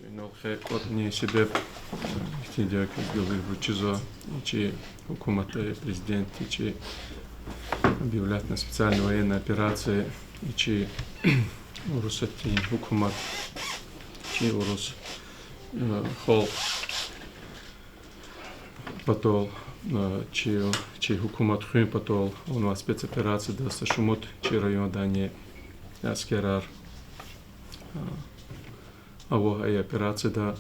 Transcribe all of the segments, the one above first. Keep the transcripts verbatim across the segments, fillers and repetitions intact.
Инал хьайи кӀватӀни себеб ихьтинди я, квез гила вирибуруз чизва, чи гьукуматди, президентди чи объявлять авуна специальная военная операция, чи Урусатдин гьукумат, чи урус, э, халкь патал, э, чи, чи гьукумат хуьн патал авунвай спецоперацияда са шумуд чи райондани аскерар, э, ава и операцияда.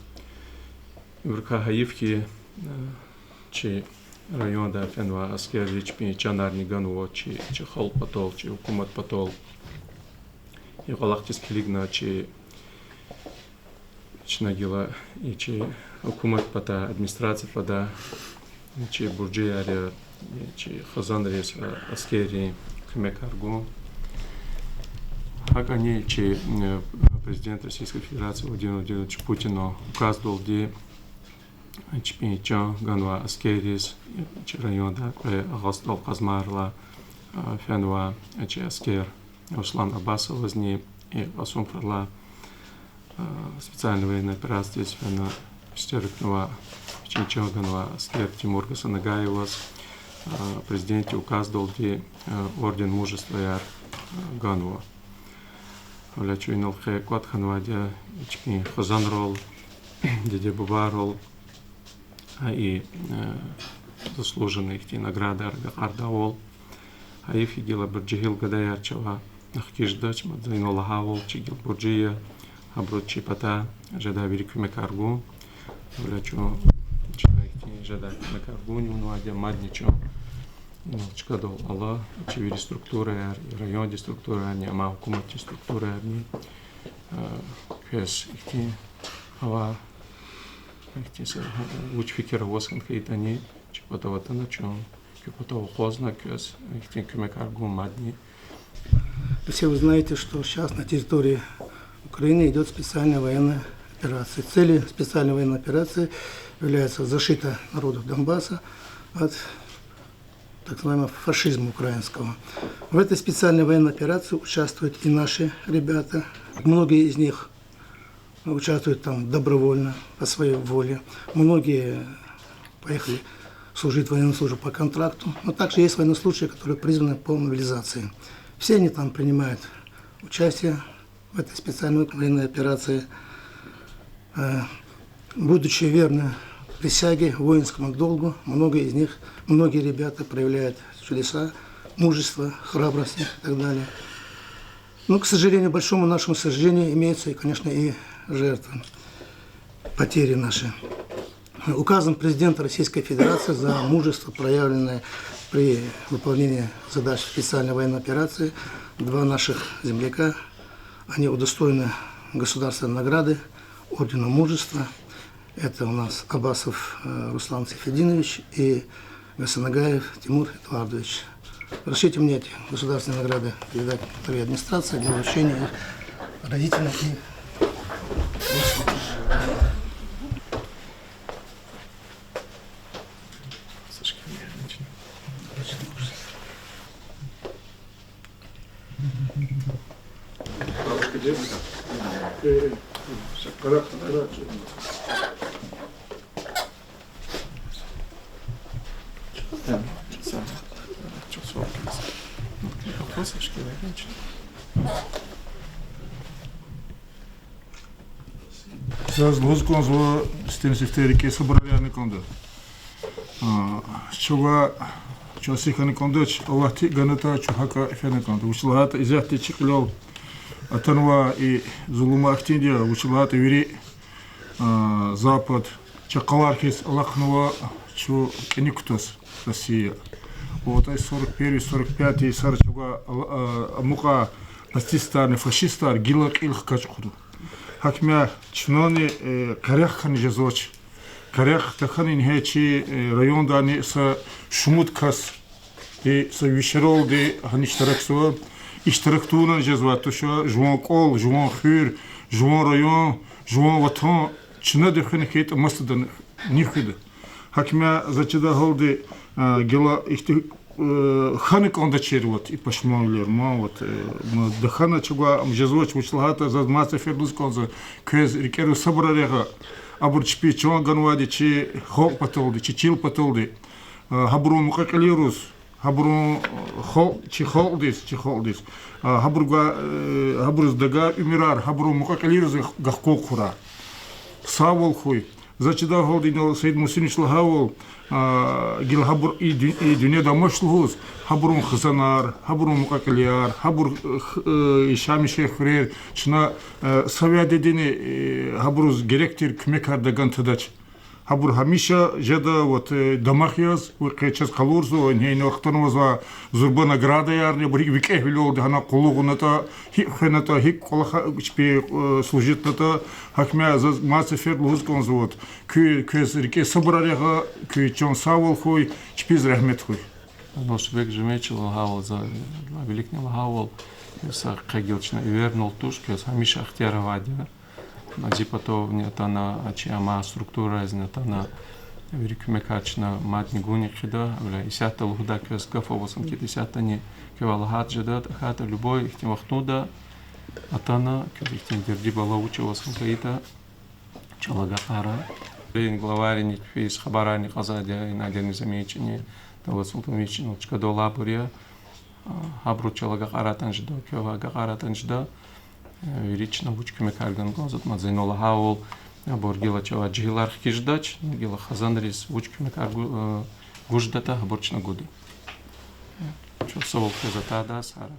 Ибурукай гьайиф хьи, э, чи районда фенвай аскерри чпин чанарни ганва чи, чи халкь патал, чи гьукумат патал. И кӀвалахдиз килигна чи, чна гила и чи гьукумат патай, администрация патай, чи буржияр я, чи хизанриз, а, аскеррин куьмекар гун. ГьакӀни чи, э, президент Российской Федерации Владимир Владимирович Путина указдалди чпин чан ганвай аскерриз, чи районда кьве агъа стӀал Къазмайрилай, а, фенвай чи аскер Руслан Аббасовазни, и Къасумхуьрелай, а, специальная военная операциядиз фена, эштерикнавай, вичин чан ганвай аскер Тимур Гасанагаеваз, а, президентдин указдалди, а, орден Мужествояр, а, ганва. Гьавиляй чун инал хьайи кӀватӀ хьанвайди я чпин хизанрал, диде-бубайрал, а, и, э, заслуженный ихьтин наградар агакьардайвал. Гьайиф хьи, гила ибур жегьил гадаяр чавай ахкиз жедач, мад за инал лагьайвал, чи гила буржи я, гьабуруз чи патай жедай вири куьмекар гун. Гьавиляй чун чна ихьтин жедай куьмекар гун авунвайди я, мадни чун инал чкадал ала, чи вири структураяр, и райондин структураяр, амай гьукуматдин структураяр, э, квез ихьтин гьава, ихьтин са, вуч фикир аваз хьана хьайитӀани, чи патав атана, чун куь патав акъвазна, квез ихьтин куьмекар гун мадни. Все вы знаете, что сейчас на территории Украины идёт специальная военная операция. Целью специальной военной операции является защита народов Донбасса от так называемого фашизма украинского. В этой специальной военной операции участвуют и наши ребята. Многие из них участвуют там добровольно, по своей воле. Многие поехали служить военную службу по контракту. Но также есть военнослужащие, которые призваны по мобилизации. Все они там принимают участие в этой специальной военной операции. Э, будучи верны присяге, воинскому долгу, многие из них, многие ребята проявляют чудеса мужества, храбрости и так далее. Ну, к сожалению, большому нашему сожалению, имеются, и, конечно, и жертвы, потери наши. Указом президента Российской Федерации за мужество, проявленное при выполнении задач специальной военной операции, два наших земляка, они удостоены государственной награды, ордена Мужества. Это у нас Абасов, э, Руслан Сейфединович и Гасанагаев Тимур Эдуардович. Разрешите мне эти государственные награды передать главе администрации для вручения их родителям и Заз лугьуз кӀанзава, сифте-сифте рикӀе сабур ая хьана кӀанда. А, чавай, чаз сихана кӀандач, Аллагьди ганатай чун гьакӀ фена кӀанда. Вучиз лагьайтӀа исятда чи кьилел атанвай и зулум ахьтинди я, вучиз лагьайтӀа вири, а, Запад чакъалар хьиз алахънава чун кӀаник кутаз, Россия. АтӀай сорок первый, сорок пятый йисара чавай ал-, а, амукьай нацистарни фашистар гила кьил хкаж хъувуна. Гьакмя чнани, э, къерех хьана жезвач. Къерех тахьана ингье чи, э, райондани са шумуд кас, э, са вишералди гьана иштиракзава. Иштирак тавунани жезвай туш, жуван кӀвал, жуван хуьр, жуван район, жуван ватан чна дехвена хьайитӀа масадани хуьда. Гьакмя за чидай гьалди, а, гила ихьтин Э, хьана кӀандачир, вот, и пашманвилер, ма, вот, э, ма тахьана чугва, ам жезвач, вуч лагьайтӀа, заз мад сефер лугьуз кӀанзава, квез рикӀера сабурар ягъа, абур чпи чан ганвайди чи халкь паталди, чи чил паталди. Э, гьабурун мукьва-кьилийриз, гьабурун, э, халкь, чи халкьдиз, чи халкьдиз. Э, гьабур гва-, э, гьабуруз дагай уьмуьрар, гьабурун мукьва-кьилийриз гахкун хъурай. Сагъвал хьуй. Заз чидай гьалда, инал Саид Мусинович лагьайвал, а, гила гьабур и дю-, и дуьньяда амач лугьуз, гьабурун хизанар, гьабурун мукьва-кьилияр, гьабур, э, х-, э, яшамиш хуьрер чна, э, са вядедини, э, гьабуруз герек тир куьмекар таган тадач. Гьабур гьамиша жеда, вот, э, дамах яз, ва къе чаз къалурзава, ингье ина хтанвазва зурба наградаярни, абур гьикӀ викӀегьвилелди гьана къуллугънатӀа, гьикӀ хвенатӀа, гьикӀ кӀвалаха чпи, э, служитнатӀа, гьакӀ ма заз мад сефер лугьуз кӀанзава, вот, куь, квез рикӀе сабурар ягъа, куь чан сагъвал хьуй, чпиз регьмет хьуй. Алмаз Шебекь Жемичевич лагьайвал, за виликни лагьайвал, са къе гила чна эвернал туш, квез гьамиша ихтияр авайди я. Зи патавни атана, а чи амай структурайризни атана, вири куьмекар чна мадни гунни хъийида, гьавиляй исятда лугьудай квез гаф аваз хьана кӀанда, исятдани квевай лагьайди жеда, тахьайтӀа любой ихьтин вахтунда атана, квез ихьтин дерди-бала вуч аваз хьана кӀанда, чал агакьара. Главайрини квез хабарарни кьазвайди я, Надир Низамиевични, Давлат Султановични, чкадал алайбур я. А, гьабуру чал агакьара атӀан жеда, квевай агакьара атӀан жеда. Э, вири чна вуч куьмекар гана кӀанзаватӀа, мад за инал лагьайвал, абур гила чавай жегьилар хкиз жедач, гила хизанриз вуч куьмекар гу-, э, гуз жедатӀа, гьабур чна гуда. Э, чухсагъул квез атайдаз, гьара.